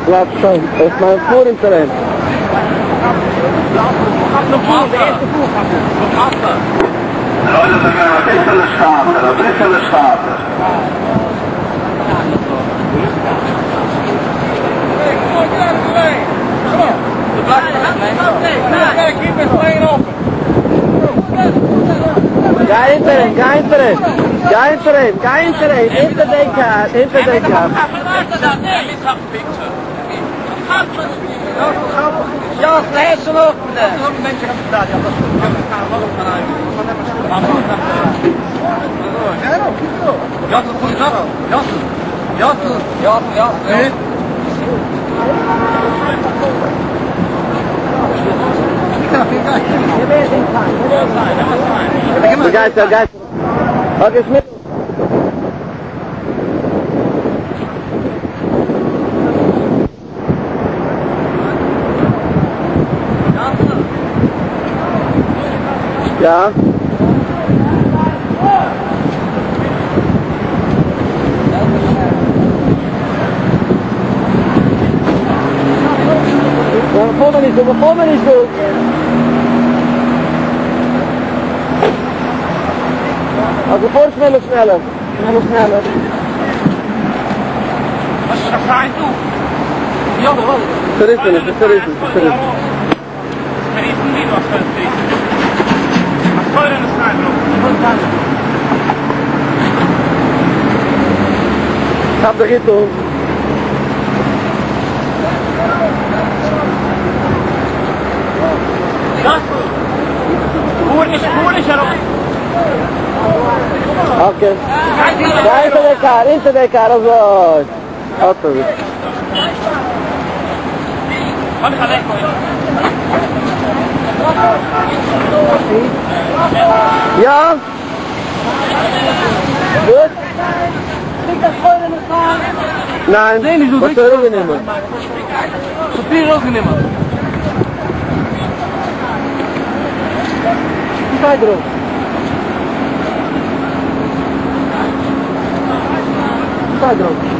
Blijf staan. Dat is mijn voringterrein. Ga hinterheen, ga hinterheen. Ga hinterheen, ga hinterheen. Inter de kaart, inter de kaart. Ja, flessen op. Ga ga. Oké, Smit. Ja. We begonnen niet zo, we begonnen niet zo. Als we voor sneller, sneller. Sneller, sneller. Verrissen, verrissen, verrissen. Gaat de rit om. Oké. Ga inter de kaar, inter de kaar, zo. Auto. Ja. Goed. Nein. Nee, niet zo Wat druk. zullen we nemen? Papier ook nemen. Ga je erop? Ga je erop?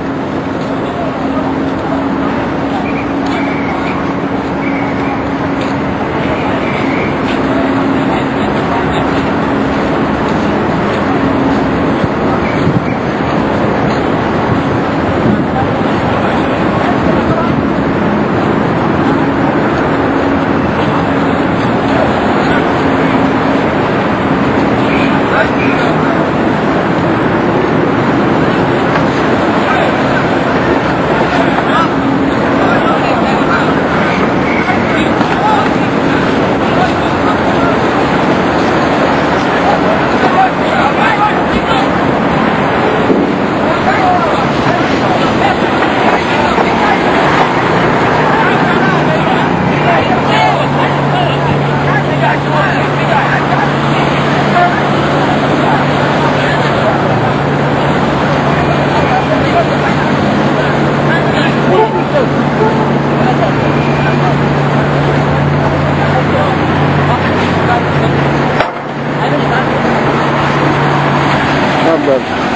Number.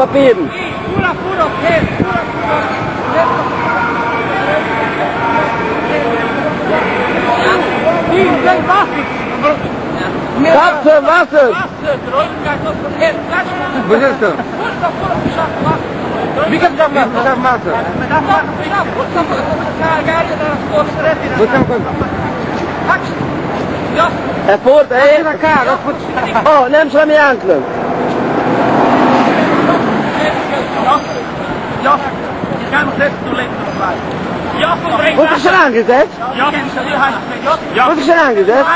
פאפירן. כאפט וואסער! ער פארט אהין. אה, נעם שלמה יאנקל'ן. וואס האסט שוין איינגעזעצט? וואס האסט שוין איינגעזעצט?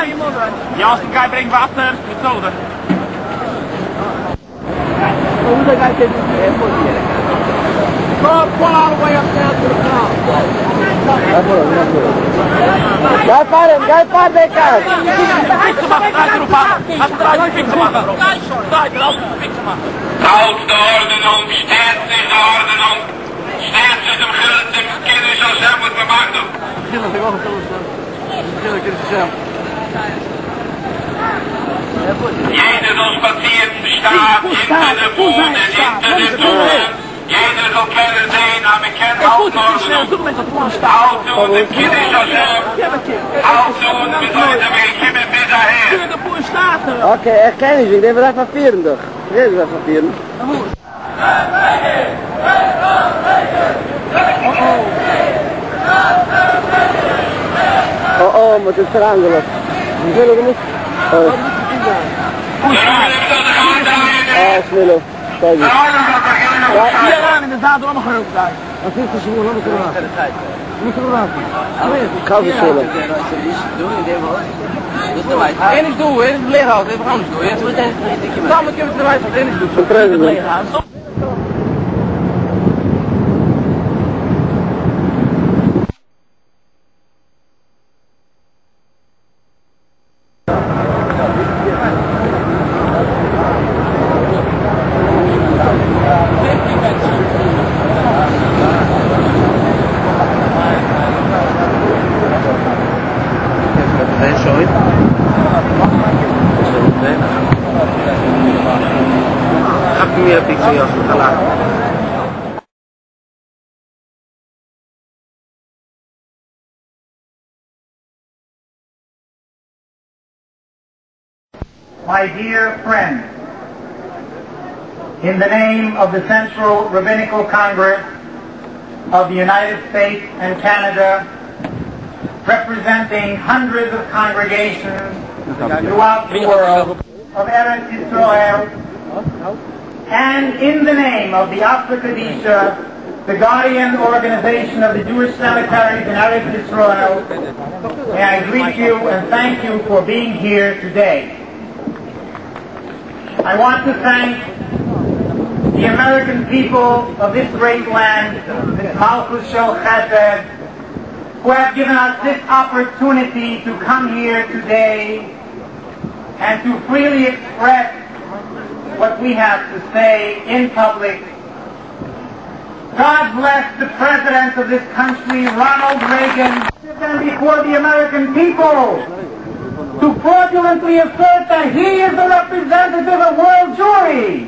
גיי פאר אים, גיי פאר די קאר! האלט די ארדענונג, שטערט נישט די ארדענונג, שטערט נישט דעם חילול דעם קידוש השם וואס מען מאכט דא. יעדער זאל שפאצירן שטאט אונטער די פאן און אונטער די טאן, יעדער זאל קענען זען אז מען קען האלטן ארדענונג. האלט אן דעם קידוש השם, האלט אן וויאזוי זעמיר געקומען ביז אהער. אקעי, איך קען נישט וועגן דעם, מ'דארף פארפירן דאך. ווער דארף פארפירן? אה אה, מ'האט אונז אריינגעלאזט. אה, שמילא. חס ושלום. פון פרעזידענט. My dear friends, in the name of the Central Rabbinical Congress of the United States and Canada, representing hundreds of congregations throughout the world of Eretz Israel, and in the name of the Opera Kadisha, the guardian organization of the Jewish cemeteries in Eretz Israel, may I greet you and thank you for being here today. I want to thank the American people of this great land, this Malchus Shel Chesed, who have given us this opportunity to come here today and to freely express what we have to say in public. God bless the President of this country, Ronald Reagan, and before the American people to fraudulently assert that he is the representative of world Jewry.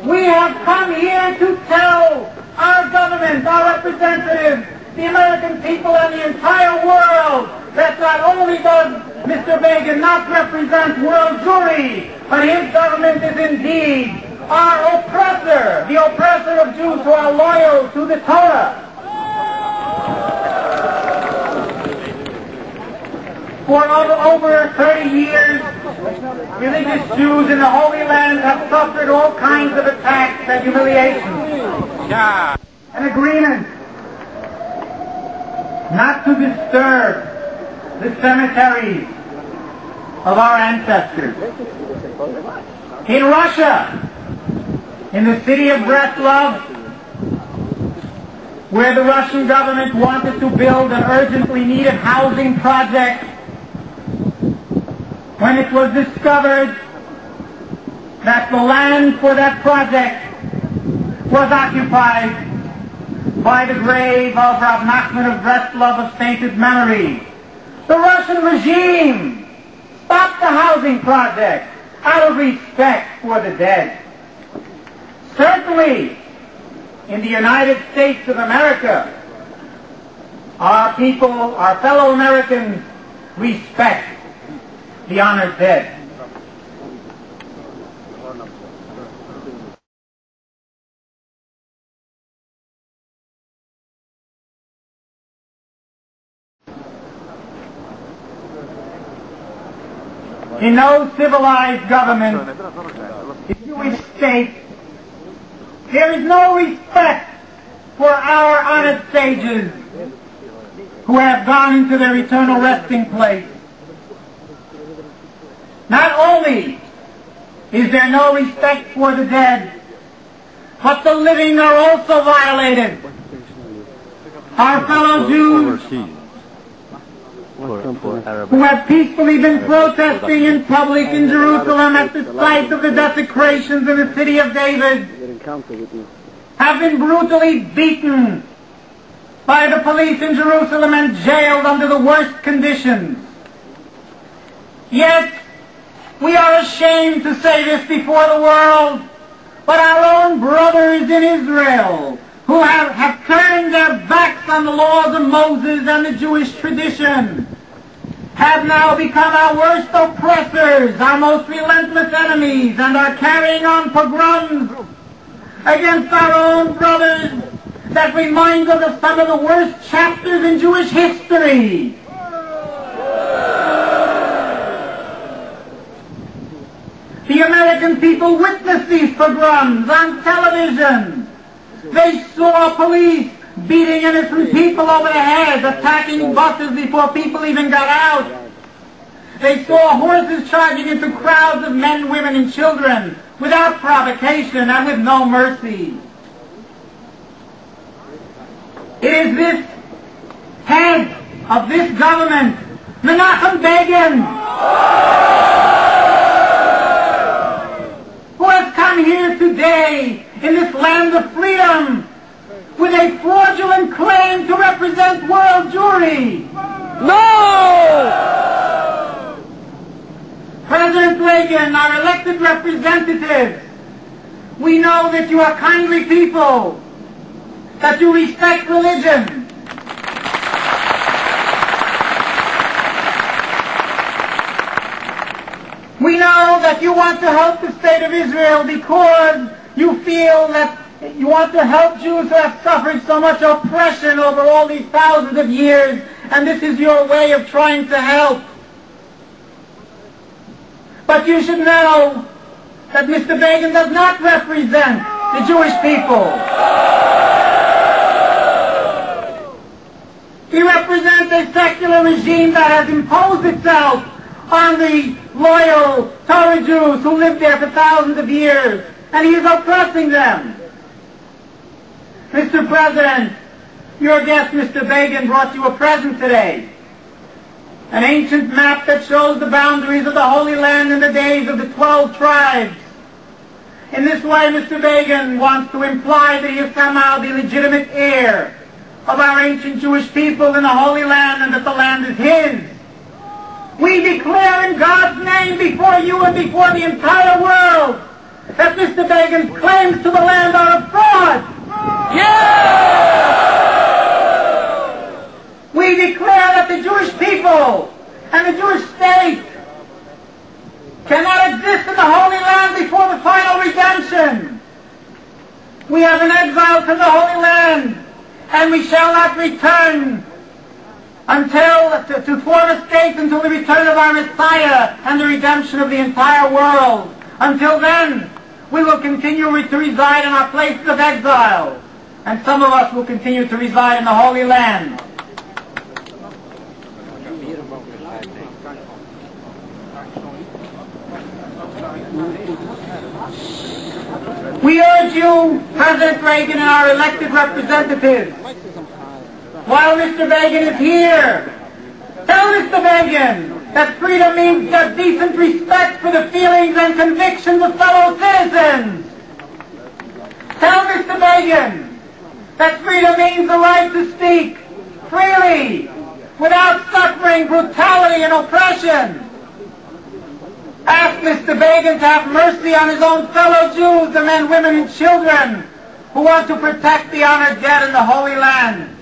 We have come here to tell our government, our representatives, the American people and the entire world that not only does Mr. Begin not represent world Jewry, but his government is indeed our oppressor, the oppressor of Jews who are loyal to the Torah. For over 30 years, religious Jews in the Holy Land have suffered all kinds of attacks and humiliations. An agreement not to disturb the cemeteries of our ancestors. In Russia, in the city of Breslov, where the Russian government wanted to build an urgently needed housing project, when it was discovered that the land for that project was occupied by the grave of Rav Nachman of Breslov of sainted memory. The Russian regime stopped the housing project. out of respect for the dead. Certainly, in the United States of America, our people, our fellow Americans, respect the honored dead. In no civilized government, in Jewish state, there is no respect for our honored sages who have gone into their eternal resting place. Not only is there no respect for the dead, but the living are also violated. Our fellow Jews who have peacefully been protesting in public in Jerusalem at the site of the desecrations in the city of David have been brutally beaten by the police in Jerusalem and jailed under the worst conditions. Yet, we are ashamed to say this before the world, but our own brothers in Israel, who have, have turned their backs on the laws of Moses and the Jewish tradition, have now become our worst oppressors, our most relentless enemies, and are carrying on pogroms against our own brothers that remind us of some of the worst chapters in Jewish history. The American people witnessed these pogroms on television. They saw police beating innocent people over the head, attacking buses before people even got out. They saw horses charging into crowds of men, women, and children without provocation and with no mercy. It is this head of this government, Menachem Begin, who has come here today in this land of freedom with a fraudulent claim to represent world Jewry. No! President Reagan, our elected representatives, we know that you are kindly people, that you respect religion. We know that you want to help the state of Israel because you feel that you want to help Jews who have suffered so much oppression over all these thousands of years, and this is your way of trying to help. But you should know that Mr. Begin does not represent the Jewish people. He represents a secular regime that has imposed itself on the loyal Torah Jews who lived there for thousands of years, and he is oppressing them. Mr. President, your guest, Mr. Begin, brought you a present today. An ancient map that shows the boundaries of the Holy Land in the days of the 12 tribes. In this way, Mr. Begin wants to imply that he is somehow the legitimate heir of our ancient Jewish people in the Holy Land and that the land is his. We declare in God's name before you and before the entire world that Mr. Begin's claims to the land are a fraud. Yeah! We declare that the Jewish people and the Jewish state cannot exist in the Holy Land before the final redemption. We have been exiled from the Holy Land, and we shall not return until to, to form a state until the return of our Messiah and the redemption of the entire world. Until then, we will continue to reside in our places of exile, and some of us will continue to reside in the Holy Land. We urge you, President Reagan and our elected representatives, while Mr. Begin is here, tell Mr. Begin that freedom means a decent respect for the feelings and convictions of fellow citizens. Tell Mr. Begin that freedom means the right to speak freely without suffering brutality and oppression. Ask Mr. Begin to have mercy on his own fellow Jews, the men, women, and children who want to protect the honored dead in the Holy Land.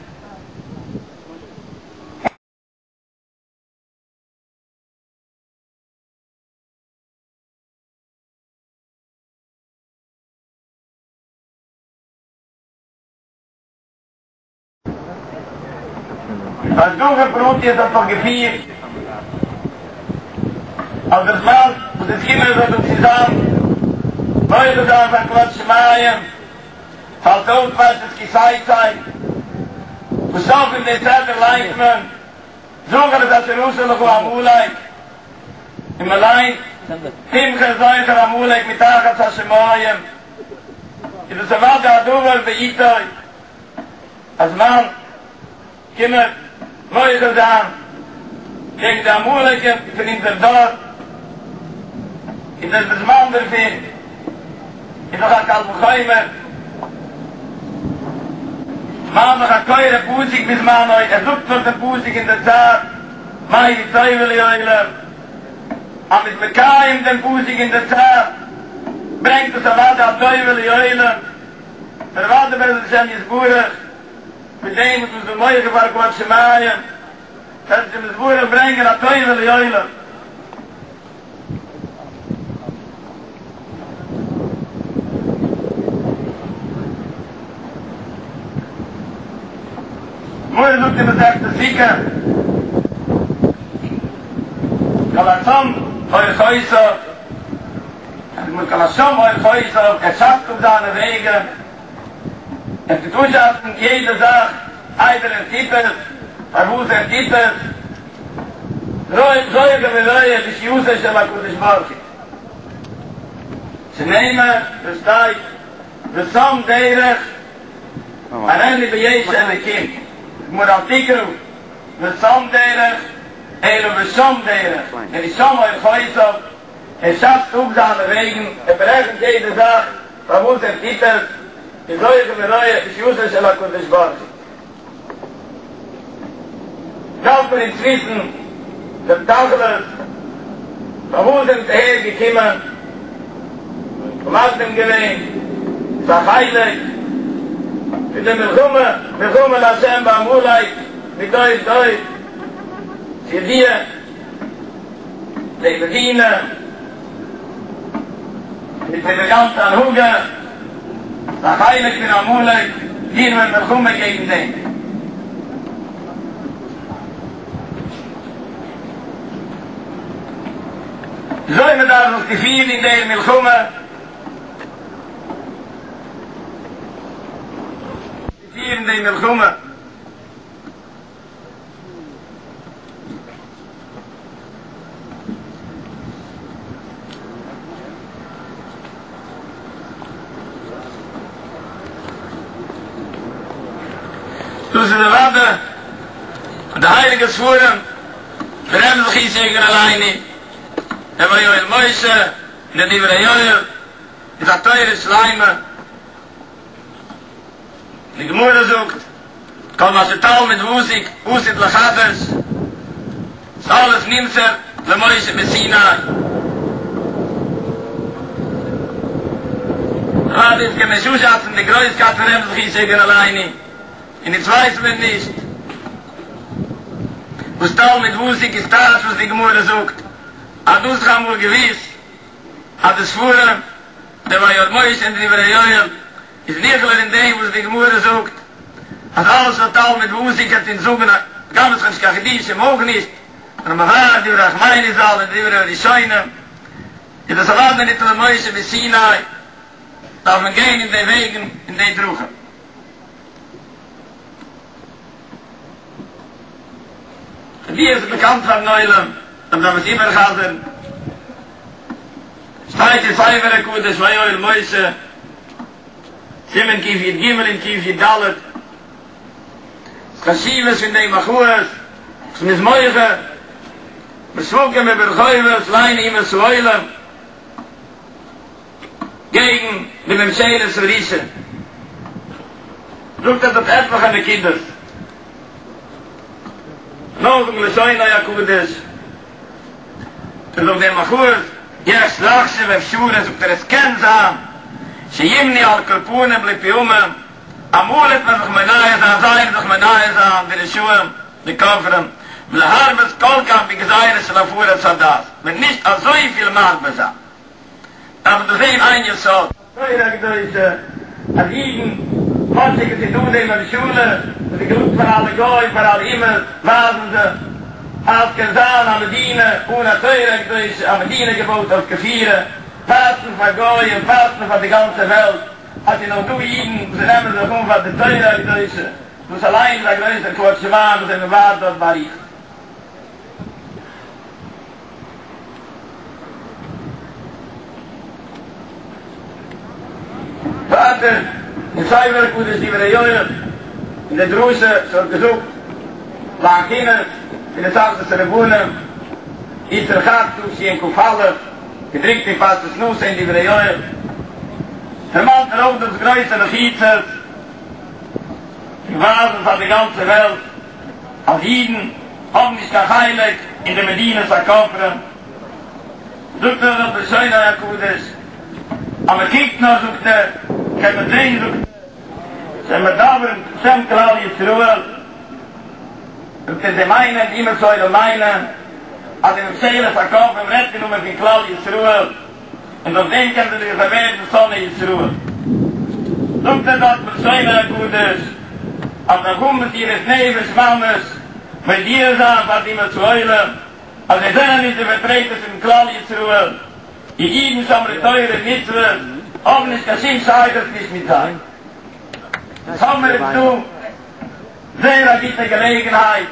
השגחה פרטית האט זיך געפירט אז דער זמן וואס איז געקומען זאל דא צו זיין מוחה זיין פאר כבוד שמים פאלט אויס פרשת כי תצא וואס סוף פון די סדרה ליינט מען זכור את אשר עשה לך עמלק און מען ליינט תמחה זכר עמלק מתחת השמים איז דאס אוודאי א דבר בעיתו אז מען קומט מוחה זיין קעגן די עמלקים פון אונזער דור, און דאס די זמן דערפון איז דאך א קל וחומר, מה דאך הקורא פסוק בזמנו, ער זאגט נאר דעם פסוק אין דער צייט, מביא טובה לעולם, אז מ'איז מקיים דעם פסוק אין דער צייט, ברענגט דאס אוודאי א טובה לעולם. אוודאי בעזרת השם יתברך, מיט דעם וואס מ'איז מוחה פאר כבוד שמים, וועט השם יתברך ברענגען א טובה לעולם. גמרא זאגט אין מסכת סוכה, כל הצם אורחותיו, כל השם אורחותיו, ער שאצט אפ זיינע וועגן, ער טוט אפשאצן יעדע זאך איידער ער טוט עס, פארוואס ער טוט עס, זוכה ורואה בישועתו של הקדוש ברוך הוא, שנאמר, וואס שטייט, ושם דרך אראנו בישע אלקים, גמרא אל תקרא, ושם דרך, אלא ושם דרך, ושם אורחותיו. ער שאצט אפ זיינע וועגן, ער בארעכנט יעדע זאך פארוואס ער טוט עס, איז זוכה ורואה בישועתו של הקדוש ברוך הוא. דארף מען אונז וויסן דעם תכלית פארוואס זענט אהער געקומען, מקדים געווען צו א חלק פון די מלחמה, מלחמה לה' בעמלק מדור דור, ס'ידוע. די מדינה מיט די גאנצע הנהגה איז א חלק פון עמלק, פירן מיר מלחמה קעגן דעם. וויאזוי מען דארף זיך צו פירן אין דער מלחמה. פירן די מלחמה. דאס איז אוודאי די הייליגע ספרים, דער רבי זכותו יגן עלינו, דער ויואל משה, און דער דברי יואל, איז א תורה שלימה. די גמרא זאגט, כל מה שתלמיד ותיק עתיד לחדש, ס'אלעס נמסר למשה מסיני. אוודאי אונז קען מען נישט אפשאצן די גרויסקייט פון רבי'ן זכותו יגן עלינו, און אונז ווייסן מיר נישט וואס תלמיד ותיק איז טייטש וואס די גמרא זאגט, אז דאס איז אמאל געוויס אז די ספרים, דער ויואל משה און די דברי יואל, איז נכלל אין דעם וואס די גמרא זאגט אז אלעס וואס תלמיד ותיק קען אונז זאגן הגם עס איז נישט קיין חידושים אויך נישט, נאר מבאר דברי חכמינו ז"ל און דברי הראשונים, איז דאס אוודאי ניתן למשה מסיני, דארף מען גיין אין די וועגן אין די דרכים. ווי עס איז באקאנט פארן עולם, מען דארף עס איבערחזר'ן. שטייט אין ספר הקדוש ויואל משה, סימן קי"ג און קי"ד, חשיבות פון די מחאות וואס מ'איז מוחה בשווקים וברחובות לעיני אומות העולם קעגן די ממשלת הרשעה, זאגט ער דארט עטליכע נקודות, נאכזאגן לשונו הקדוש. איז דאך די מחאות. יש לחשוב אפשרי זאגט ער עס קען זיין שימנעו על כל פנים לפעמים אמאל וועט מען זיך מונע זיין זיי וועלן זיך מונע זיין די רשעים די כופרים מלהרבות כל כך בגזירות של הפרת הדת מ'וועט נישט אזויפיל מרבה זיין דארף מען דא זעהן איין יסוד. תורה הקדושה, אז אידן, כאטשיג עס איז דא די ממשלה וואס איז געלונגט פאר אלע גוים, פאר אלע אומות, ווייזן זיי אז קען זיין א מדינה אן א תורה הקדושה, א מדינה געבויט אויף כפירה, ווייזט מען פאר גוים, ווייזט מען פאר די גאנצע וועלט אז ס'איז נאך דא אידן וואס נעמען זיך אן פאר די תורה הקדושה, דאס אליין איז א גרויסער כבוד שמים וואס איז מבאר דארט באריכות. ווייטער אין ספר הקדוש דברי יואל אין די דרשה וואס ער האט געזאגט ביים כינוס פון התאחדות הרבנים אסרו חג תשכ"א, געדרוקט אין פרשת נשא אין דברי יואל, דערמאנט ער אויך דאס גרויסע נחיצות פון ווייזן פאר די גאנצע וועלט אז אידן האבן נישט קיין חלק אין די מדינות הכופרים, זאגט ער דארט בלשונו הקדוש, אז מען קוקט נאר זאגט ער, קען מען זען זאגט ער, שמדברים בשם כלל ישראל, זאגט ער זיי מיינען, די אומות העולם מיינען, אז די ממשלת הכופרים רעדט אין נאמען פון כלל ישראל, און דורך דעם קען זיי זיך ווערן שונאי ישראל. זאגט ער דארט בלשונו הקדוש אז מ'דארף האבן מסירות נפש ממש מודיע זיין פאר די אומות העולם אז זיי זענען נישט די פארטרעטער פון כלל ישראל, די אידן שומרי תורה ומצוות האבן נישט קיין שום שייכות נישט מיט זיי. אונז האבן מיר איצט דא זייער א גוטע געלעגנהייט.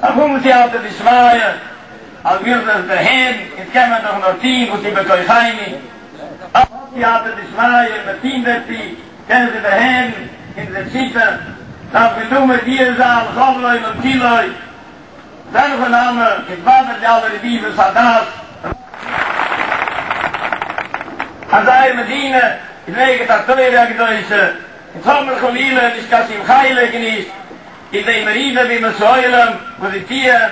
האבן סייעתא דשמיא, אז מיר זאלן עס דערהערן, אונז קען מען דאך נאר טוהן וואס איז בכוחנו, אז סייעתא דשמיא מיר טוהן דערצו, קענען זיי דערהערן אונזער שיטה, דארף מען דא מודיע זיין לכל העולם כולו, אין הכי נמי, עס באדערט די אלע רדיפות הדת, אז זייער מדינה איז נגד התורה הקדושה, אונז האבן מיר חלילה נישט קיין שום חלק נישט אין די מרידה באומות העולם וואס זיי טוען,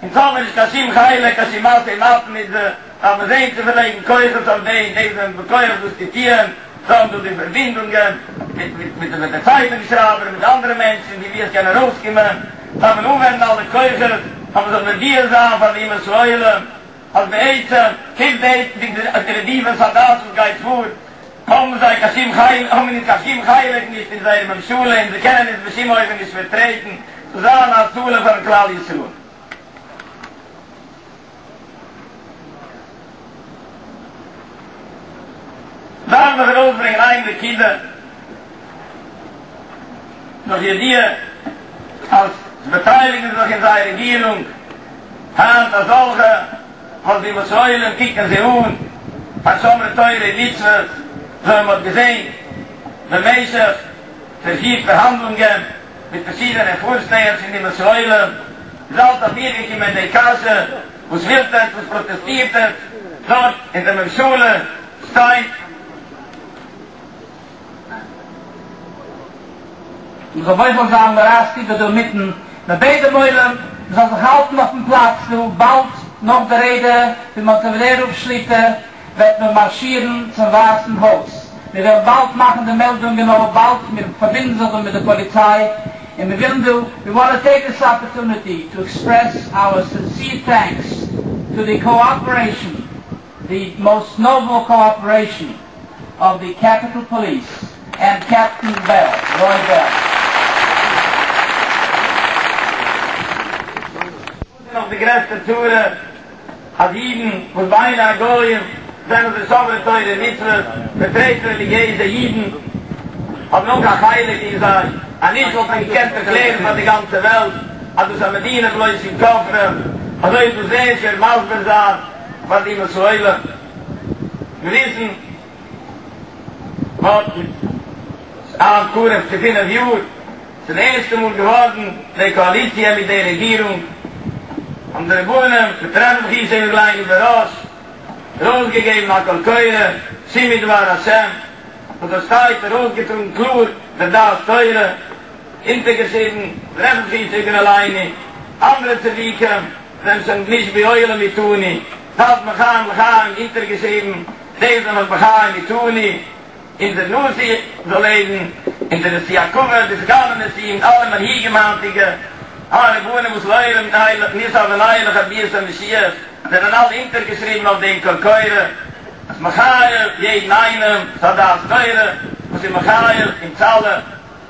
אונז האבן מיר נישט קיין שום חלק, קיין שום משא ומתן מיט זיי, דארף מען זען צו פארלייגן כוחות אויף דעם, די זענען בכח דאס צו טוען, זיי האבן דא די פארבינדונגען מיט מיט מיט די צייטונג שרייבער און מיט אנדערע מענטשן ווי ווי עס קען ארויסקומען, דארף מען אנווענדן אלע כוחות אז מען זאל מודיע זיין פאר די אומות העולם אז בעצם חוץ די די רדיפות הדת וואס גייט פאר, האבן זיי קיין שום חלק, האבן מיר נישט קיין שום חלק נישט אין זייער ממשלה און זיי קענען אונז בשום אופן נישט פארטרעטן צו זיין א הצלה פארן כלל ישראל. דארף איך ארויסברענגען איין נקודה, נאך ידיעה אז ס'באטייליגן זיך אין זייער רעגירונג היינט אזאלכע וואס די אומות העולם קוקן זיי אן פאר שומרי תורה ומצוות, אזוי ווי מ'האט געזען במשך פארשידע פארהאנדלונגען מיט פארשידענע פארשטייערס פון די אומות העולם, איז אלץ אפירגעקומען די קשיא, וואס ווילט עטץ, וואס פראטעסטירט עטץ דארט אין די ממשלה שטייט? מ'זאל מוחל זיין, מ'רייסט איבער דא אינמיטן, מ'בעט דעם עולם מ'זאל זיך האלטן אויפן פלאץ דא, באלד נאך די רעדע פון מאנטעווידעא רב שליט"א וועט מען מארשירן צום ווייסן הויז, מיר וועלן באלד מאכן די מעלדונג גענוי באלד, מיר פארבינדן זיך דא מיט די פאליציי און מיר ווילן דא, we want to take this opportunity to express our sincere thanks to the cooperation, the most noble cooperation of the Capitol Police and Captain Bell, Roy Bell. דאס איז נאך די גרעסטע צרה אז אידן וואס בעיני הגויים זענען זיי שומרי תורה ומצוות, פארטרעטן רעליגיעזע אידן, האבן אויך א חלק אין זיי, אז נישט וואלט מען געקענט ערקלערן פאר די גאנצע וועלט אז דאס איז א מדינה בלויז פון כופרים, אזוי איז דאס זייער שווער מסביר זיין פאר די אומות העולם. מיר וויסן מ'האט מיט היינט קרוב צו פינף יאר ס'איז די ערשטע מאל געווארן די קאאליציע מיט די רעגירונג, האבן די רבנים מיט רבי'ן זכותו יגן עלינו בראש ארויסגעגעבן א קול קורא שמעו דבר השם, וואס דארט שטייט ארויסגעטראגן קלאר דער דעת תורה, אונטערגעשריבן רבי'ן זכותו יגן עלינו, אנדערע צדיקים זענען שוין נישט בעולם איתנו. דארט מחיים לחיים אונטערגעשריבן, די זענען נאך בחיים איתנו, אונזער נשיא זאל לעבן, אונזער נשיא הכבוד, די סגני נשיאים, אלע מנהיגים היינטיגע, אלע רבנים וואס לעולם נישא ונלך עד ביאת המשיח, זענען אלע אונטערגעשריבן אויף דעם קול קורא, וואס מחייב יעדן איינעם, ס'איז א דעת תורה וואס איז מחייב אונז אלע.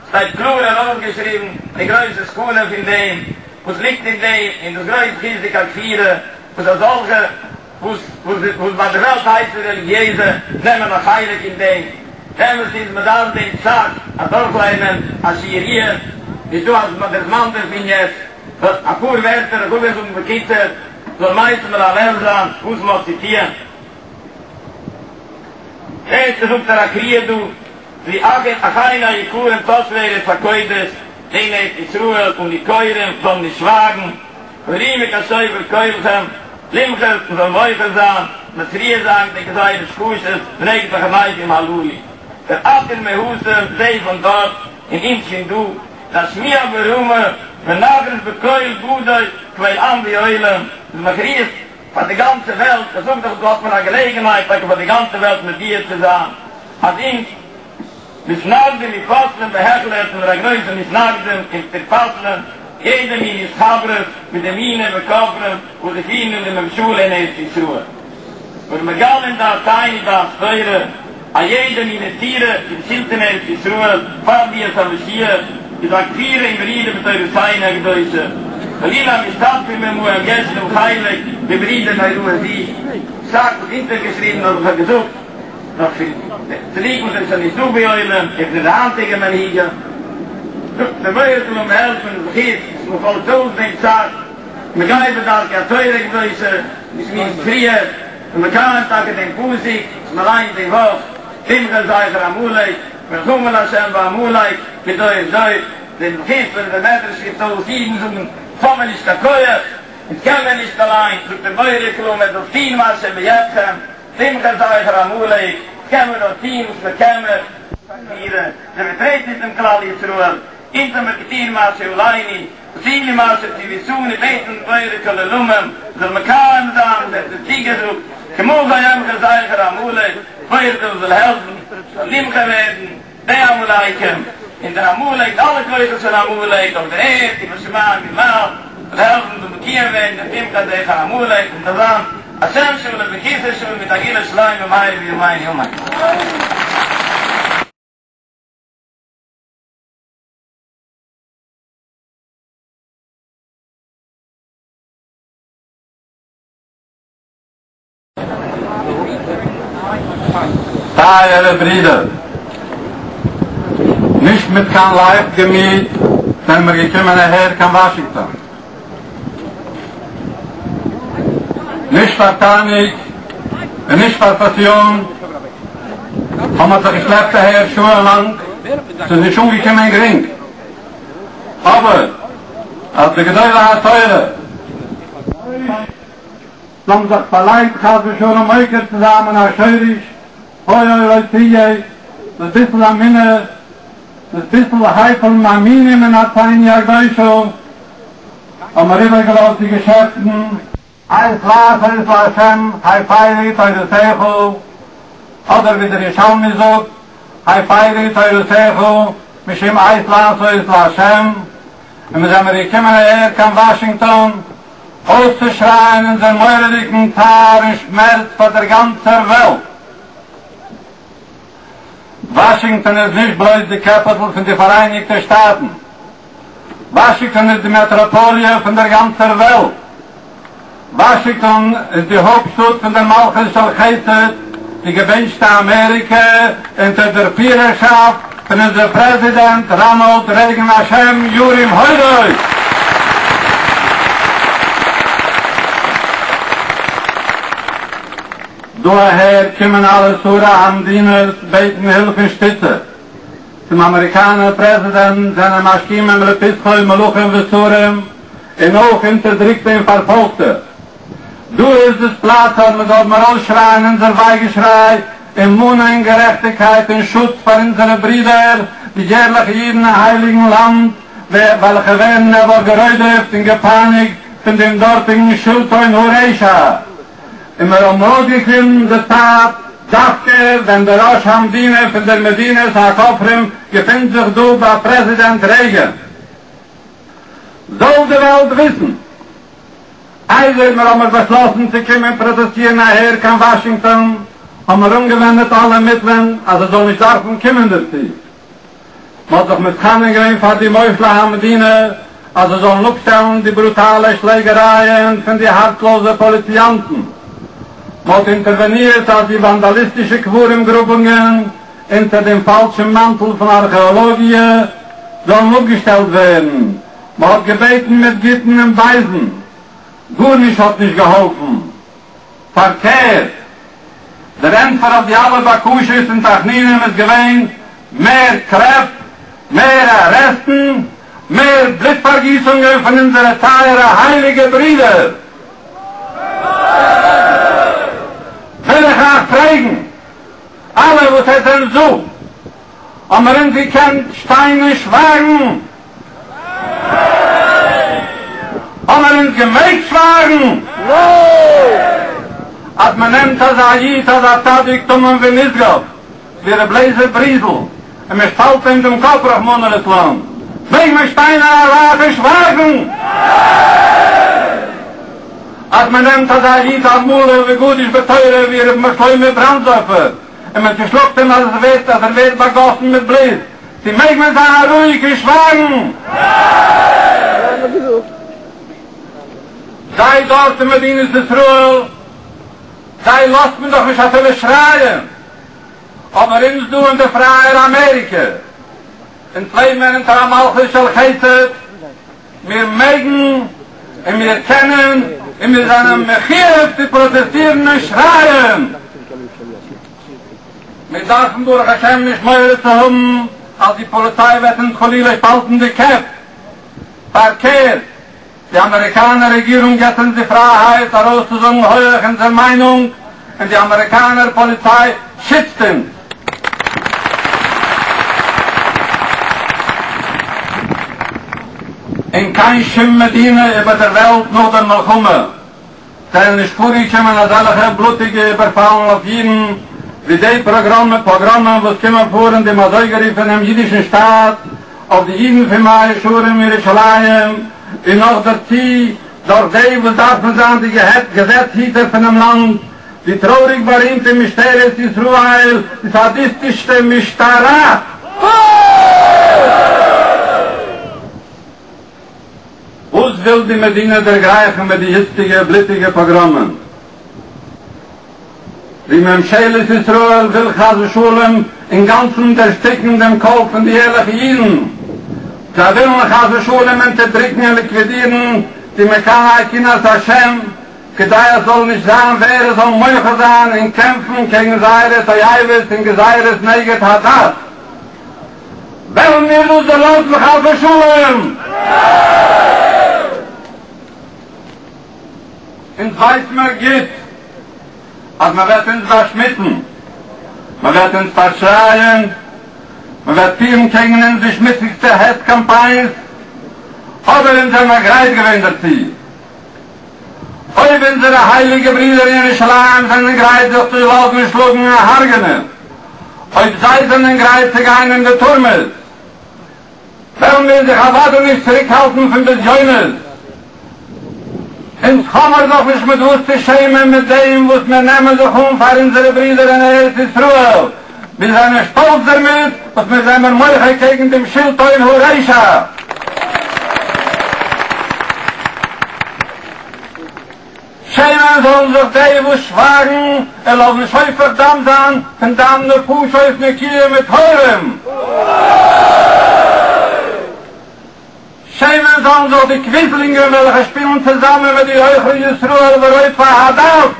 שטייט קלאר ארויסגעשריבן די גרויסע סכנה פון דעם וואס ליגט אין דעם, און דאס גרויס חיזוק הכפירה וואס אזעלכע וואס וואס ביי די וועלט הייסן רעליגיעזע נעמען א חלק אין דעם. אמת איז מען דארף דעם פסק אדורכליינען א שיעור עיון, נישט דא אז דער זמן דערפון יעצט, אפאר ווערטער איך וויל זאגן בקיצור, זאל משים לב זיין וואס מען האט צו טוען. ערשט זאגט ער א קריאה דא. ווי אחינו היקרים תושבי ארץ הקודש אין ארץ ישראל אנו קוראים זאלן נישט שווייגן, הרימו כשופר קולכם, למחות מען זאל מוחה זיין, מתריע זיין די גזירות קשות נגד החרדים הללו, דער אתון מהתם זיי פון דארט און אונז פון דא, נשמיע ברמה ונכריז בקול גדול קבל עם ועולם, איז מכריז פאר די גאנצע וועלט, איך זאג דאך דא האט מען א געלעגנהייט טאקע פאר די גאנצע וועלט מודיע צו זיין אז אונז מתנגדים ופוסלים בהחלט זענען מיר א גרויסע מתנגדים און מיר פסל'ען יעדע מין התחברות מיט די מינים וכופרים וואס זיי פירן אין די ממשלה אין ארץ ישראל און מגלין דעתינו דעת תורה א יעדע מין נטירה פון שלטון ארץ ישראל פאר ביאת המשיח איז א כפירה און מרידה בתורתינו הקדושה ולו המשתתפים עמהם יש להם חלק במרידה נוראה זו פסק וואס אונטערגעשריבן האב איך געזאגט נאך פון די צדיקים וואס זענען שוין נישט דא בעולם און פון די היינטיגע מנהיגים זאגט דער בורא זאל אים העלפן אין זכות וואס מען פאלגט אויס דעם פסק מען גייט בדרכי התורה הקדושה געשמועסט פריער און מקיים טאקע דעם פסוק וואס מען ליינט די וואך, תמחה זכר עמלק, מלחמה לה' בעמלק, מדור דור, דעם זכות ווען דער מדרש גיבט אויס אידן זאגן, האבן מיר נישט קיין כח, אונז קען מען נישט אליין, זאגט דער בורא כל עולמים זאלט טון מה שבידכם, תמחה זכר עמלק, קען מען נאר טון וואס מען קען מיר. כפירה, זיי באטרעט נישט דעם כלל ישראל, אונז האמיר געטון מה שעלינו, עשינו מה שציוויתנו, בעטן בורא כל עולמים זאל מקיים זיין וואס ער האט אונז צוגעזאגט, כי מחה אמחה זכר עמלק, בורא עולם זאל העלפן ס'זאל נמחה ווערן די עמלקים, און דער עמלק, אלע כוחות פון עמלק אויף דער ערד ובשמים ממעל, זאל העלפן זאל מקוים ווערן דער תמחה זכר עמלק, און זאל זיין השם שלום וכסא שלום מיט א גאולה שלימה במהרה בימינו אמן. טייערע ברידער, נישט מיט קיין לייכט געמיט זענען מיר געקומען אהער קיין וואשינגטאן. נישט פאר תענוג און נישט פאר פאסיאן האבן מיר זיך געשלעפט אהער שעה'ן לאנג, ס'איז נישט אנגעקומען גרינג, אבער אז די גדולי התורה האבן זיך פארלייגט חס ושלום עוקר צו זיין מן השורש, היה לא תהיה, דאס ביסל אמונה, דאס ביסל הייפל מאמינים אין ארצינו הקדושה, האבן מיר איבערגעלאזט די געשעפטן. עת לעשות לה' הפרו תורתך, אדער ווי דער ירושלמי זאגט, הפרו תורתך משום עת לעשות לה', און מיר זעמיר געקומען אהער קיין וואשינגטאן אויסצושרייען אונזער מורא'דיגן צער און שמערץ פאר דער גאנצער וועלט. וואשינגטאן איז נישט בלויז די קעפיטל פון די פאראייניגטע שטאטן. וואשינגטאן איז די מעטראפאליע פון דער גאנצער וועלט. וואשינגטאן איז די הויפטשטאט פון דער מלכות של חסד, די געבענטשטע אמעריקע, אונטער דער פירערשאפט פון אונזער פרעזידענט ראנאלד רעיגן השם ירום הודו! דא אהער קומען אלע שרי המדינות בעטן הילף און שטיצע. צום אמעריקאנער פרעזידענט זענען משכימים לפתחו מלכים ושרים און אויך אונטערדריקטע און פארפאלגטע. דא איז דאס פלאץ אז מען זאל ארויסשרייען אונזער וויי געשריי און מאנען גערעכטיגקייט און שוץ פאר אונזערע ברידער די ערליכע אידן אין הייליגן לאנד וועלכע ווערן נעבעך גערודפ'ט און געפייניגט פון דעם דארטיגן שלטון הרשע. און מיר האבן אויסגעקליבן די צייט דווקא ווען דער ראש המדינה פון דער מדינת הכופרים געפינט זיך דא ביי פרעזידענט רעיגען. זאל די וועלט וויסן, איידער מיר האמיר באשלאסן צו קומען פראטעסטירן אהער קיין וואשינגטאן, האמיר אנגעווענדעט אלע מיטלען אז עס זאל נישט דארפן קומען דערצו. מען האט זיך מתחנן געווען פאר די מושלי המדינה אז זיי זאלן אפשטעלן די ברוטאלע שלעגערייען פון די הארצלאזע פאליציאנטן. מען האט אינטערווענירט אז די וואנדאליסטישע קברים גראבונגען אונטער דעם פאלשן מאנטל פון ארכעאלאגיע זאלן אפגעשטעלט ווערן. מען האט געבעטן מיט גוטן און בייזן, גארנישט האט נישט געהאלפן. פארקערט, דער ענטפער אויף די אלע בקשות און תחנונים איז געווען, מער קרעפ, מער ארעסטן, מער בלוט פארגיסונגען פון אונזערע טייערע הייליגע ברידער. וויל איך אייך פרעגן, אלע וואס עס זענען דא, האבן מיר אונז געקענט שטיין און שווייגן? האבן מיר אונז געמעגט שווייגן? אז מען נעמט אזא איד אזא צדיק תמים ונשגב ווי ר' לייזער בריזל און מען שפאלט אים דעם קאפ רחמנא לצלן, מעג מען שטיין אין א זייט און שווייגן? אז מען נעמט אזא איד א מלא וגדוש בתורה ווי ר' שלמה בראנדסדארפער און מען צושלאגט אים אז עס ווערט אז ער ווערט באגאסן מיט בלוט, צו מעג מען זיין רואיג און שווייגן? זיי דארט אין מדינת ישראל, זיי לאזט מען דאך נישט אפילו שרייען, אבער אונז דא אין די פרייער אמעריקע, אונז לעבן מיר אונטער א מלכות של חסד, מיר מעגן און מיר קענען און מיר זענען מחויב צו פראטעסטירן און שרייען! מיר דארפן ברוך השם נישט מורא צו האבן אז די פאליציי וועט אונז חלילה שפאלטן די קעפ, פארקערט, די אמעריקאנער רעגירונג געבט אונז די פרייהייט ארויסצוזאגן הויעך אונזער מיינונג, און די אמעריקאנער פאליציי שיצט אונז. אין קיין שום מדינה איבער דער וועלט נאך דער מלחמה זענען נישט פארגעקומען אזעלכע בלוטיגע איבערפאלן אויף אידן ווי די פאגראמען וואס קומען פאר אין דעם אזויגערופענעם אידישן שטאט אויף די אידן פון מאה שערים און ירושלים, און נאך דערצו דורך די וואס דארפן זיין די געזעץ היטער פונעם לאנד, די טרויעריג בארימטע משטרת ישראל, די סאדיסטישע משטרה. וואס וויל די מדינה דערגרייכן מיט די איצטיגע בלוטיגע פאגראמען? די ממשלת ישראל וויל חס ושלום אינגאנצן דערשטיקן דעם קול פון די ערליכע אידן, זיי ווילן חס ושלום אונטערדריקן און ליקווידירן די מקנאי קנאת השם, כדי עס זאל נישט זיין ווער עס זאל מוחה זיין און קעמפן קעגן זייערע תועבות און גזירות נגד הדת. וועלן מיר דאס דערלאזן חס ושלום? אונז ווייס מיר גוט אז מען וועט אונז באשמוצן, מען וועט אונז פארשרייען, מען וועט פירן קעגן אונז די שמוציגסטע העץ קאמפיינס, אבער אונז זעמער גרייט געווען דערצו. אויב אונזערע הייליגע ברידער אין ירושלים זענען גרייט זיך צו לאזן שלאגן און הרג'נען, אויב זיי זענען גרייט צו גיין אין די טורמעס, וועלן מיר זיך אוודאי נישט צוריקהאלטן פון בזיונות. אונז האמער זיך נישט מיט וואס צו שעמען מיט דעם וואס מיר נעמען זיך אן פאר אונזערע ברידער אין ארץ ישראל. מיר זענען שטאלץ דערמיט וואס מיר זעמער מוחה קעגן דעם שלטון הרשע. שעמען זאלן זיך די וואס שווייגן און לאזן שופך דם זיין פון דם נפשות נקיים וטהורים. שעמען זאלן זיך די קוויזלינגען וועלכע שפילן צוזאמען מיט די עוכרי ישראל ורודפי הדת.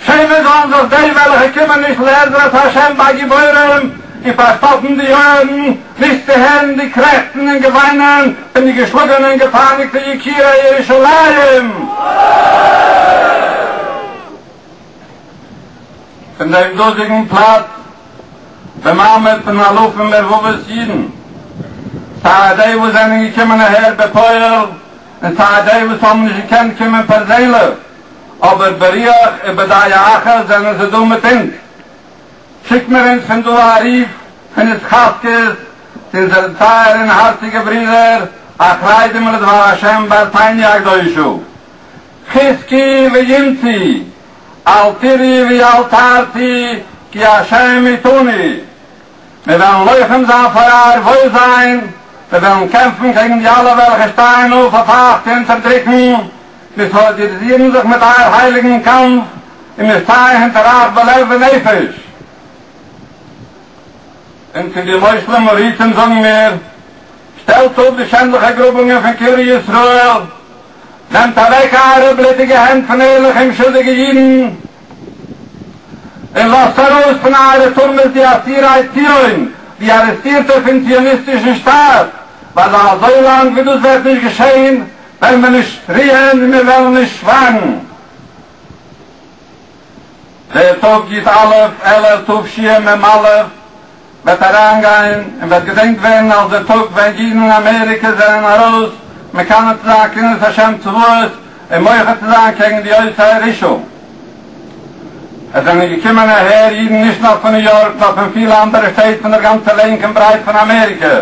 שעמען זאלן זיך די וועלכע קומען נישט לעזרת השם ביי גיבורים און פארשטאפן די אויערן נישט צו הערן די קרעכצן און געוויינען פון די געשלאגענע און געפייניגטע יקירי ירושלים. פון דעם דאזיגן פלאץ במעמד פון אלפים ורבבות אידן, סיי די וואס זענען געקומען אהער בפועל. און סיי די וואס האבן נישט געקענט קומען פערזענליך, אבער ברוח ובדעה אחת זענען זיי דא מיט אונז. שיקט מיר אונז פון דא א רוף פון התחזקות צו אונזערע טייערע און הארציגע ברידער החרדים לדבר השם בארצינו הקדושה, חזקו ואמצו, אל תיראו ואל תערצו, כי השם איתנו. מיר וועלן לוחם זיין פאר אייער וואוילזיין, מיר וועלן קעמפן קעגן די אלע וועלכע שטייען אויף אויף אייך צו אונטערדריקן, מיר סאלידאריזירן זיך מיט אייער הייליגן קאמף און מיר שטייען הינטער אייך בלב ונפש. און צו די מושלים מעריצים זאגן מיר, שטעלט אפ די שענדליכע גראבונגען פון קברי ישראל, נעמט אוועק אייערע בלוטיגע הענט פון ערליכע אומשולדיגע אידן, און לאזט ארויס פון אייערע טורמעס די אסירי ציון, די ארעסטירטע פון ציוניסטישן שטאat, ווייל אזוי לאנג ווי דאס וועט נישט געשען, וועלן מיר נישט רוען און מיר וועלן נישט שווייגן. דער טאג י"א אלול תשמ"א וועט אריינגיין און וועט געדענקט ווערן אלס דער טאג ווען אידן אין אמעריקע זענען ארויס מקנא צו זיין קנאת השם צבאות און מוחה צו זיין קעגן די עושי הרשעה. עס זענען געקומען אהער אידן נישט נאר פון ניו יארק נאר פון פילע אנדערע שטעט פון דער גאנצער לענג און ברייט פון אמעריקע.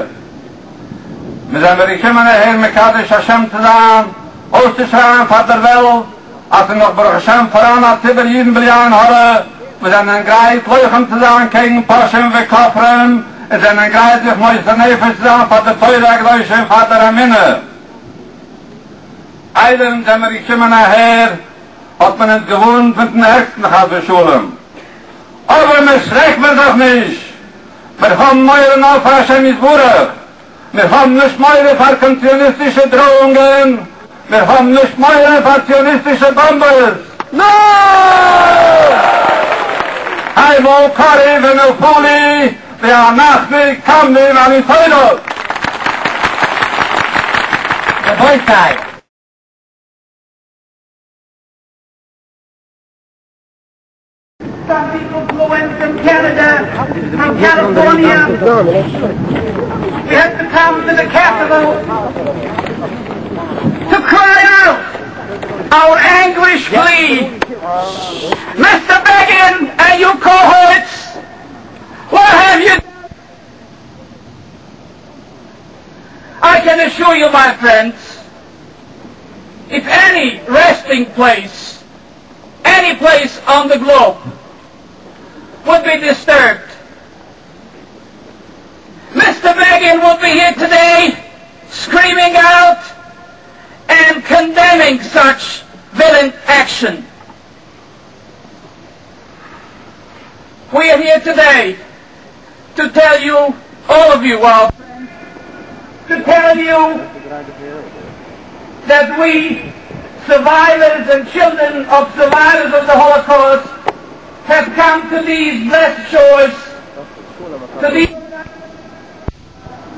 מיר זענען געקומען אהער מקדש השם צו זיין, אויסצושרייען פאר דער וועלט אז ס'איז נאך ברוך השם פאראן א ציבור אידן בלי עין הרע וואס זענען גרייט לוחם צו זיין קעגן פושעים וכופרים און זענען גרייט זיך מוסר נפש צו זיין פאר דער תורה הקדושה און פאר דער אמונה. איידער אונז זעמיר געקומען אהער האט מען אונז געווארנט מיטן ערגסטן חס ושלום, אבער מיר שרעק מיר זיך נישט, מיר האבן מורא נאר פאר השם יתברך, מיר האבן נישט מורא פאר קיין ציוניסטישע דראאונגען, מיר האבן נישט מורא פאר ציוניסטישע באמבעס! נא! המה כרעו ונפלו ואנחנו קמנו בניצולות! רבותי! Some people flew in from Canada, from California. We had to come to the capital to cry out our anguish plea. Mr. Begin and your cohorts, what have you done? I can assure you, my friends, if any resting place any place on the globe would be disturbed. Mr. Begin would be here today screaming out and condemning such violent action. We are here today to tell you, all of you, our friends, to tell you that we, survivors and children of survivors of the Holocaust, have come to these blessed shores, to these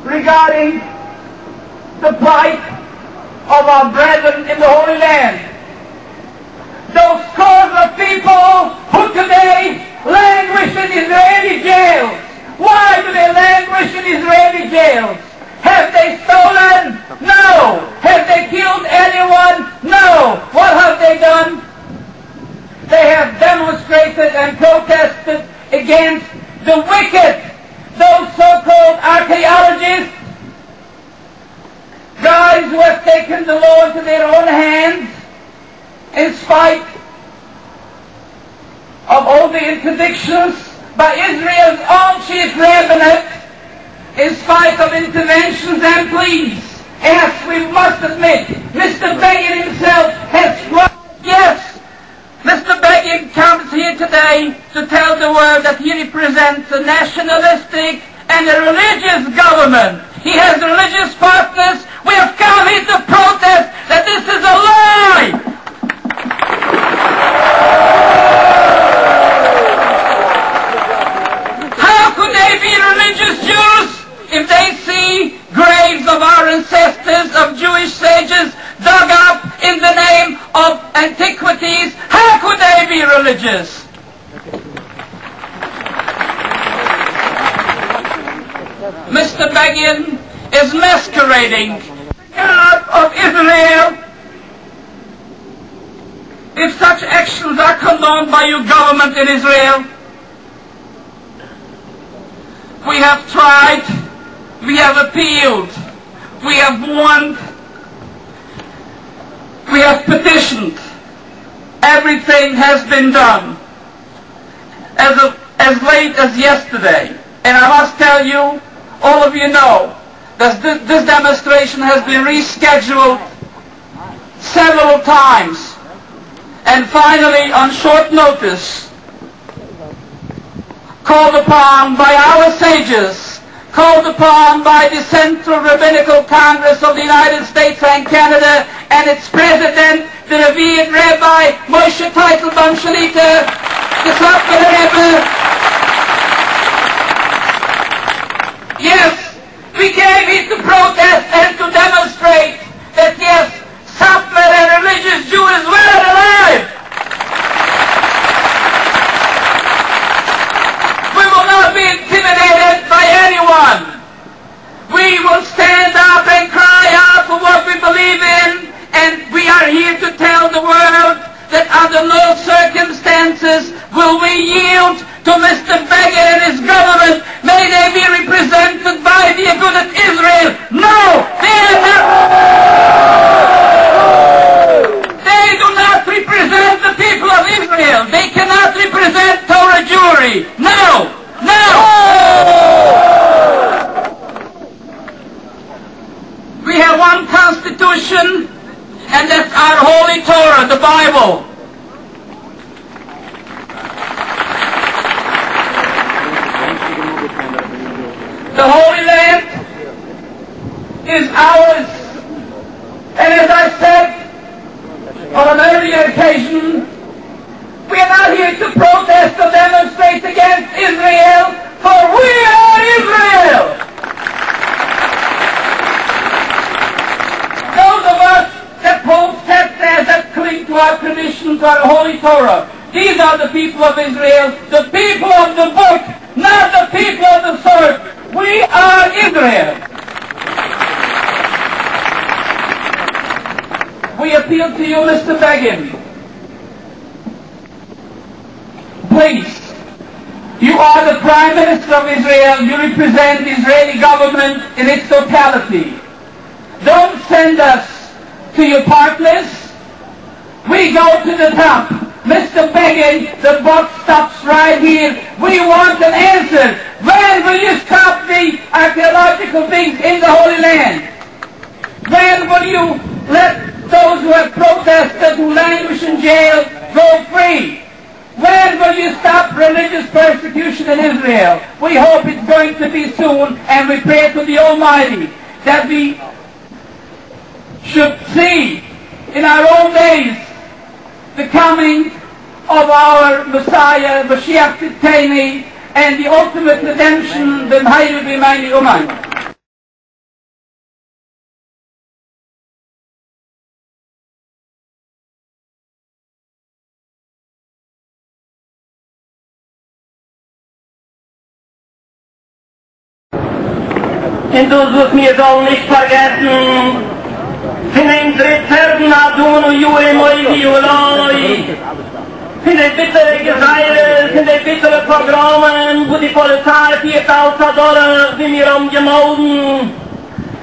regarding the plight of our brethren in the Holy Land. Those scores of people who today languish in Israeli jails. Why do they languish in Israeli jails? Have they stolen? No. Have they killed anyone? No. What have they done? They have demonstrated and protested against the wicked, those so-called archaeologists, guys who have taken the law into their own hands in spite of all the interdictions by Israel's own chief rabbinate, in spite of interventions and pleas. Yes, we must admit, Mr. Begin himself has tried, yes, Mr. Begin comes here today to tell the world that he represents a nationalistic and a religious government. He has religious partners. We have come here to protest that this is a lie! How could they be religious Jews if they see graves of our ancestors, of Jewish sages, dug up in the name of antiquities? How could they be religious? Mr. Begin is masquerading. God of Israel, if such actions are condoned by your government in Israel? We have tried, we have appealed, we have warned, we have petitioned. Everything has been done as, of, as late as yesterday. And I must tell you, all of you know, that this, this demonstration has been rescheduled several times. And finally, on short notice, called upon by our sages, called upon by the Central Rabbinical Congress of the United States and Canada and its president, the revered Rabbi Moshe Teitelbaum Shlita, the Satmar Rebbe. Yes, we came here to protest and to demonstrate that yes, Satmar and religious Jews were alive. We will not be intimidated by anyone. We will stand up and cry out for what we believe in, and we are here to tell the world that under no circumstances will we yield to Mr. Begin and his government. May they be represented by the Agudat Israel. No! They are not. They do not represent the people of Israel. They cannot represent Torah Jewry. No! No! We have one constitution, and that's our holy Torah, the Bible. The Holy Land is ours. And as I said on an earlier occasion, we are not here to protest or demonstrate against Israel, for we are Israel! Those of us that hold steadfast, that cling to our tradition, to our holy Torah, these are the people of Israel, the people of the book, not the people of the sword. We are Israel. We appeal to you, Mr. Begin. Please, you are the Prime Minister of Israel. You represent the Israeli government in its totality. Don't send us to your partners. We go to the top. Mr. Begin, the buck stops right here. We want an answer. When will you stop the archaeological things in the Holy Land? When will you let those who have protested, who languish in jail, go free? When will you stop religious persecution in Israel? We hope it's going to be soon, and we pray to the Almighty that we should see in our own days the coming of our Messiah, Mashiach Tzidkenu, and the ultimate redemption, במהרה בימינו אמן. און דאס וואס מיר זאלן נישט פארגעסן פון אונזערע פערדן אדונו ירים אויבי עלי, פון די ביטערע גזירות און די ביטערע פאגראמען וואס די פאליציי פירט אלץ אדורך ווי מיר האבן געמאלדן,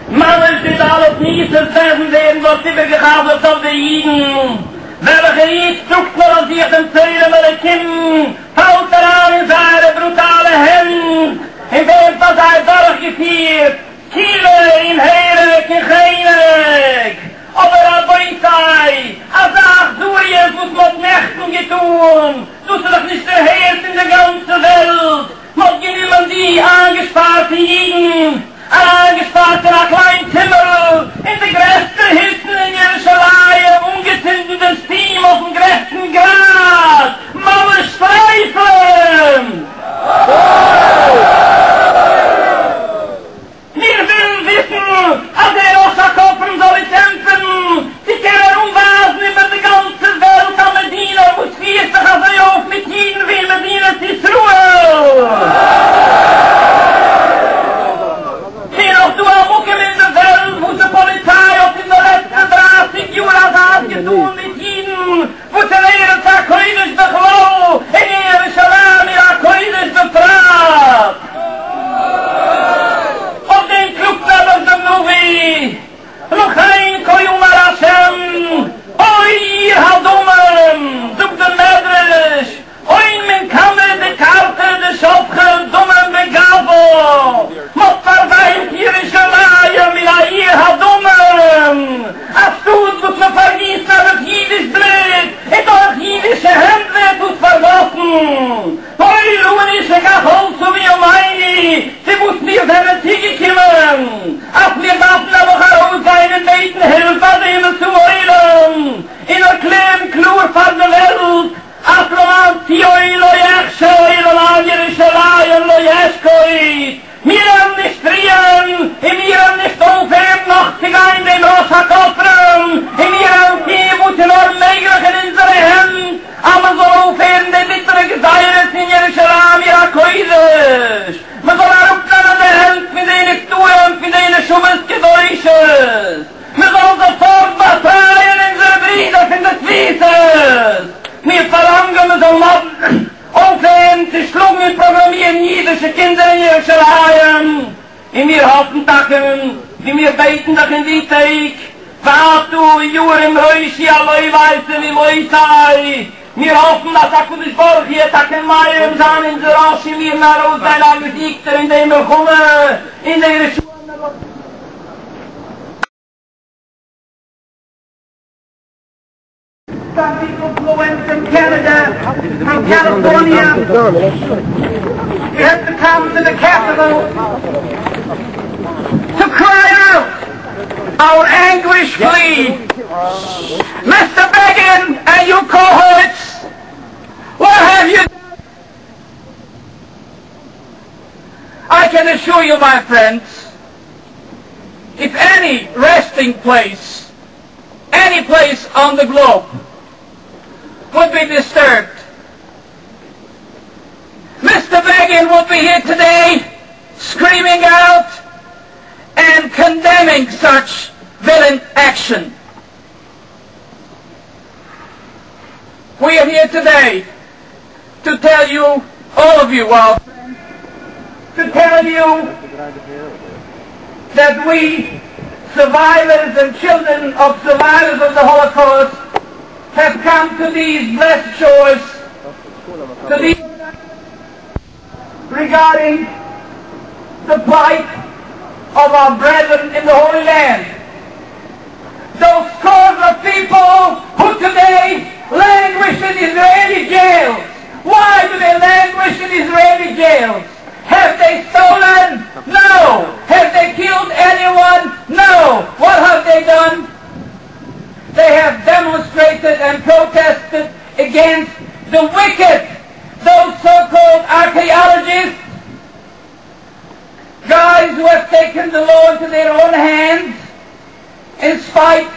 ממש די ד' מיתות בית דין ווערן דארט איבערגע'חזר'ט אויף די אידן, וועלכער איד טראגט נאר אויף זיך דעם צלם אלוקים, פאלט אריין אין זייערע ברוטאלע הענט און ווערט ביי זיי דורכגעפירט סקילה און הרג און חנק. אבער רבותי, אזא אכזריות וואס מ'האט נעכטן געטאן, דאס איז דאך נישט דערהערט אין די גאנצע וועלט. מ'האט גענומען די איינגעשפארטע אידן, אריינגעשפארט אין א קליין צימערל אין די גרעסטע היצן אין ירושלים, אנגעצינדן דעם סטים אויפן גרעסטן גראד, ממש שרייפן! מיר ווילן וויסן אז דער ראש הכופרים זאל אונז ענטפערן, צו קען ער אנווייזן איבער די גאנצע וועלט א מדינה וואס פירט זיך אזוי אויף מיט אידן ווי אין מדינת ישראל? צו איז נאך דא א מקום אין די וועלט וואס די. האפן טאקע, ווי מיר בעטן דאך אין די טעג, ועתה ירום ראשי על אויבי סביבותי, מיר האפן אז הקדוש ברוך הוא וועט טאקע מרים זיין אונזער ראש און מירן ארויסגיין א געזיגטער אין די מלחמה און די רשעים וועלן Some people flew in from Canada, from California. We have to come to the capital to cry out our anguish plea. Mr. Begin and your cohorts, what have you done? I can assure you, my friends, if any resting place, any place on the globe, would be disturbed, Mr. Begin would be here today screaming out and condemning such violent action. We are here today to tell you, all of you, our friends, to tell you that we, survivors and children of survivors of the Holocaust, have come to these blessed shores, to these regarding the plight of our brethren in the Holy Land. Those scores of people who today languish in Israeli jails. Why do they languish in Israeli jails? Have they stolen? No. Have they killed anyone? No. What have they done? They have demonstrated and protested against the wicked, those so-called archaeologists, guys who have taken the law into their own hands in spite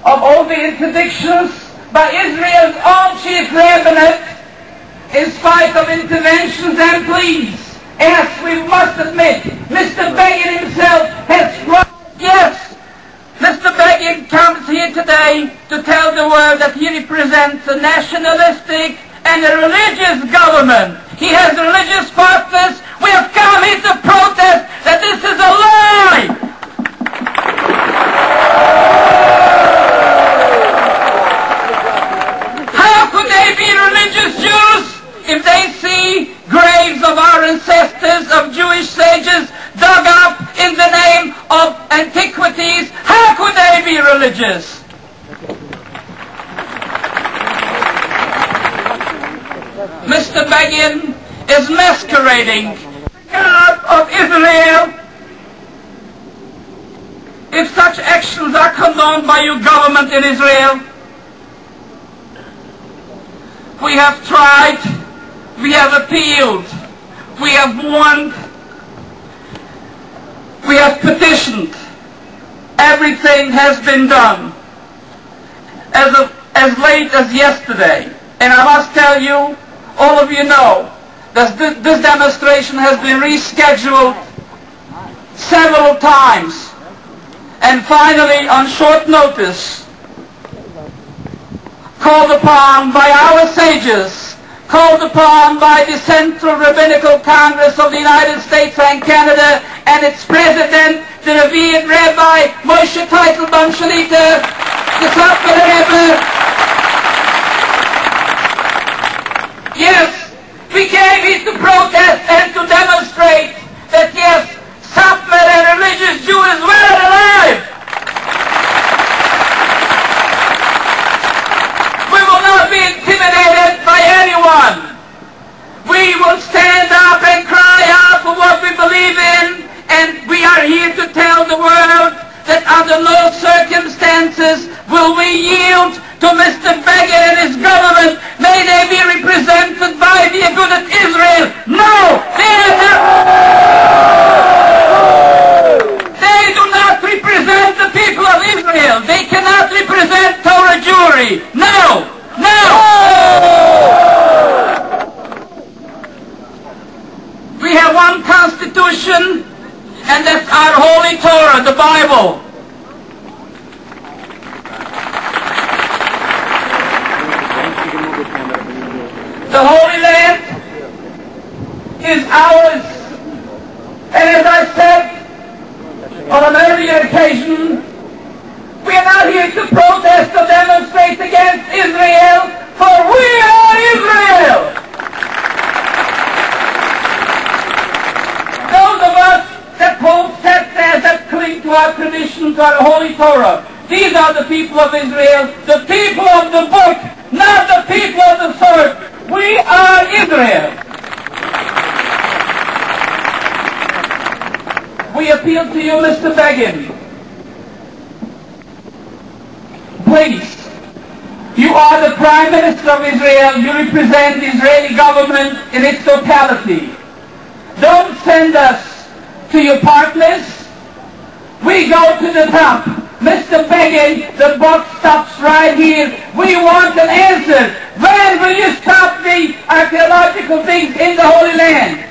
of all the interdictions by Israel's own chief rabbinate, in spite of interventions and pleas. As we must admit, Mr. Begin himself has cried, yes, Mr. Begin comes here today to tell the world that he represents a nationalistic and a religious government. He has religious partners. We have come here to protest that this is a lie. How could they be religious Jews if they see graves of our ancestors, of Jewish sages, dug up in the name of antiquities? How could they be religious? Mr. Begin is masquerading the God of Israel. If such actions are condoned by your government in Israel, we have tried, we have appealed, we have warned, we have petitioned. Everything has been done as, of, as late as yesterday. And I must tell you, all of you know, that this, this demonstration has been rescheduled several times. And finally, on short notice, called upon by our sages, called upon by the Central Rabbinical Congress of the United States and Canada and its president, the revered Rabbi Moshe Teitelbaum Shlita, the Satmar Rebbe. Yes, we came here to protest and to demonstrate that yes, Satmar and religious Jew is well alive. We will not be intimidated by anyone. We will stand up and cry out for what we believe in, and we are here to tell the world that under no circumstances will we yield to Mr. Begin and his government. May they be represented by the Agudat Israel. No! They are not. They do not represent the people of Israel. They cannot represent Torah Jewry. No! No! We have one constitution, and that's our holy Torah, the Bible. The Holy Land is ours. peculiar occasion. We are not here to protest or demonstrate against Israel, for we are Israel! Those of us that hold steadfast, that cling to our tradition, to our holy Torah, these are the people of Israel, the people of the book, not the people of the sword. We are Israel. We appeal to you, Mr. Begin. Please, you are the Prime Minister of Israel. You represent the Israeli government in its totality. Don't send us to your partners. We go to the top. Mr. Begin, the buck stops right here. We want an answer. When will you stop the archaeological things in the Holy Land?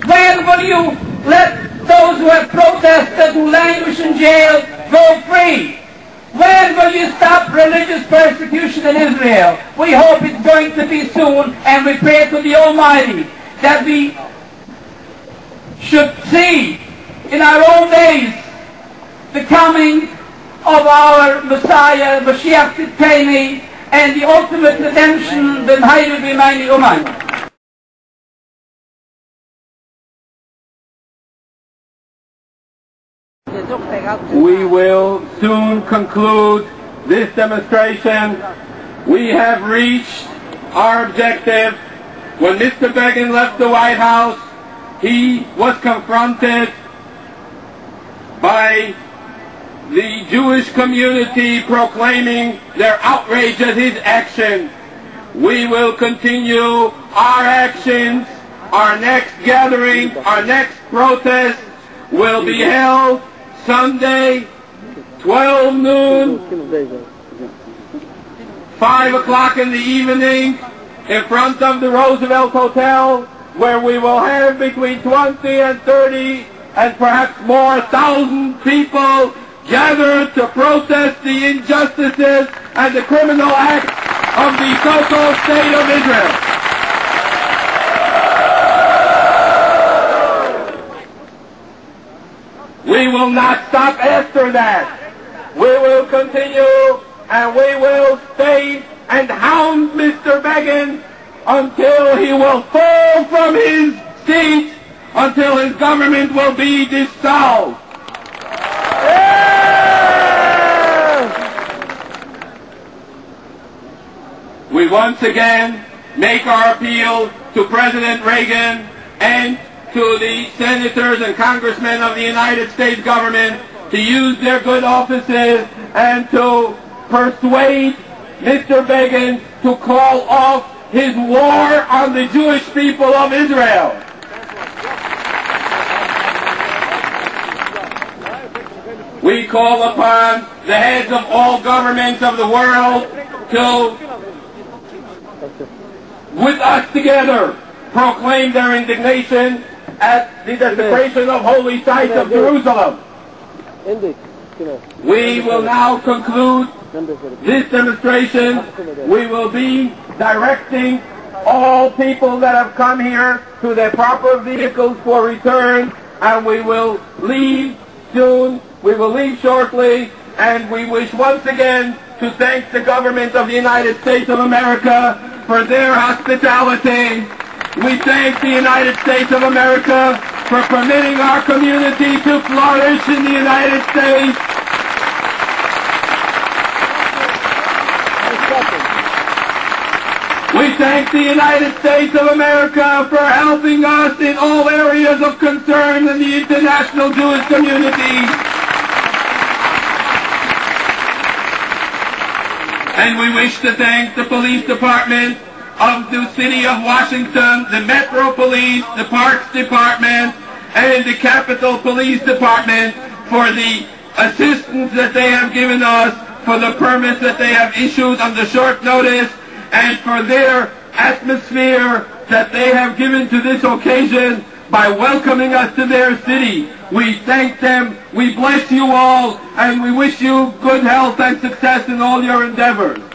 When will you let those who have protested, who languish in jail, go free? When will you stop religious persecution in Israel? We hope it's going to be soon, and we pray to the Almighty that we should see in our own days the coming of our Messiah, Mashiach Tzidkenu, and the ultimate redemption, במהרה בימינו אמן. We will soon conclude this demonstration. We have reached our objective. When Mr. Begin left the White House, he was confronted by the Jewish community proclaiming their outrage at his action. We will continue our actions. Our next gathering, our next protest will be held Sunday, 12 noon, 5 o'clock in the evening, in front of the Roosevelt Hotel, where we will have between 20 and 30 and perhaps more thousand people gathered to protest the injustices and the criminal acts of the so-called state of Israel. We will not stop after that. We will continue and we will stay and hound Mr. Begin until he will fall from his seat, until his government will be dissolved. We once again make our appeal to President Reagan and to the senators and congressmen of the United States government to use their good offices and to persuade Mr. Begin to call off his war on the Jewish people of Israel. We call upon the heads of all governments of the world to, with us together, proclaim their indignation at the desecration of holy sites of Jerusalem. We will now conclude this demonstration. We will be directing all people that have come here to their proper vehicles for return, and we will leave soon. We will leave shortly, and we wish once again to thank the government of the United States of America for their hospitality. We thank the United States of America for permitting our community to flourish in the United States. We thank the United States of America for helping us in all areas of concern in the international Jewish community. And we wish to thank the police department of the city of Washington, the Metro Police, the Parks Department, and the Capitol Police Department for the assistance that they have given us, for the permits that they have issued on the short notice, and for their atmosphere that they have given to this occasion by welcoming us to their city. We thank them, we bless you all, and we wish you good health and success in all your endeavors.